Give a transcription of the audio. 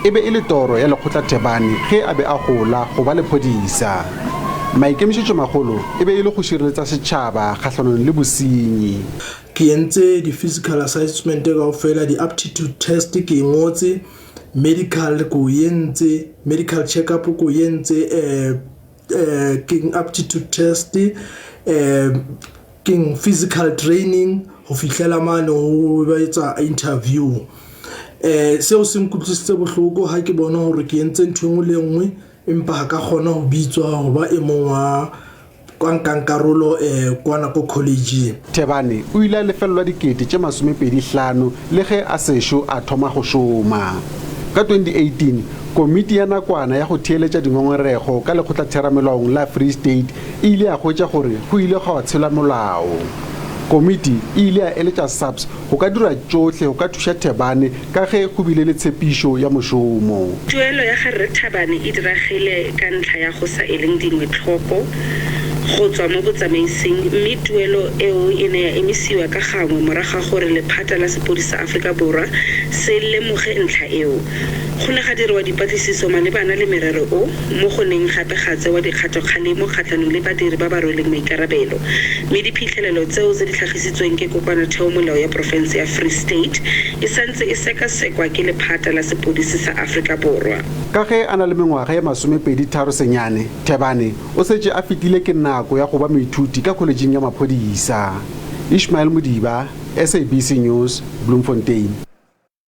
E be e le toro ya Lekgotla Thebane ge a be a gola go ba lephodisa. Maikemišetšomagolo e be e le go šireletša setšhaba kgahlanong le bosenyi. Ke entse di-physical assessment kaofela, di-aptitude test ke e ngotse, medical ke o entse, medical check up ke o entse, um keng aptitude test, um keng physical training go fihlela mane go ba etsa interview. Um seo se nkutlwisitse bohloko ga ke bona gore ke entse ntho e nngwe le e nngwe empa ga ka kgona go bitswa go ba e mong wa kwa nkang karolo um kwana ko collegeng. Thebane o ile a lefelelwa 25,000 le ge a sešo a thoma go šoma. Ka 2018, komiti ya nakwana ya go theeletša dingongorego ka lekgotlatheramelaong la Free State e ile ya hwetša gore go ile gwa tshelwa molao. Komiti e ile ya eletša SAPS go ka dira tšohle go ka thuša Thebane ka ge go bile le tshepišo ya mošomo. Tuelo ya ga Rre Thabane e diragile ka ntlha ya go sa eleng dingwe tlhoko go tswa mo botsamaising mme tuelo eo e ne ya emisiwa ka gangwe morago ga gore Lephata la Sepodisi sa Afrika Borwa se lemoge ntlha eo. Go ne ga diriwa dipatlisiso malebana le merero o, mo go neng gape ga tsewa dikgatokgalemo kgatlhanong le badiri ba ba rweleng maikarabelo, mme diphitlhelelo tseo tse di tlhagisitsweng ke Kokwanatheomolao ya Porofense ya Free State e santse e sekasekwa ke Lephata la Sepodisi sa Afrika Borwa. Ka ge a na le mengwaga ye masomepedi-tharo senyane, Thebane o setše a fetile ke nako ya go ba moithuti ka kholetšing ya maphodisa. Ishmael Modiba, SABC News, Bloemfontein.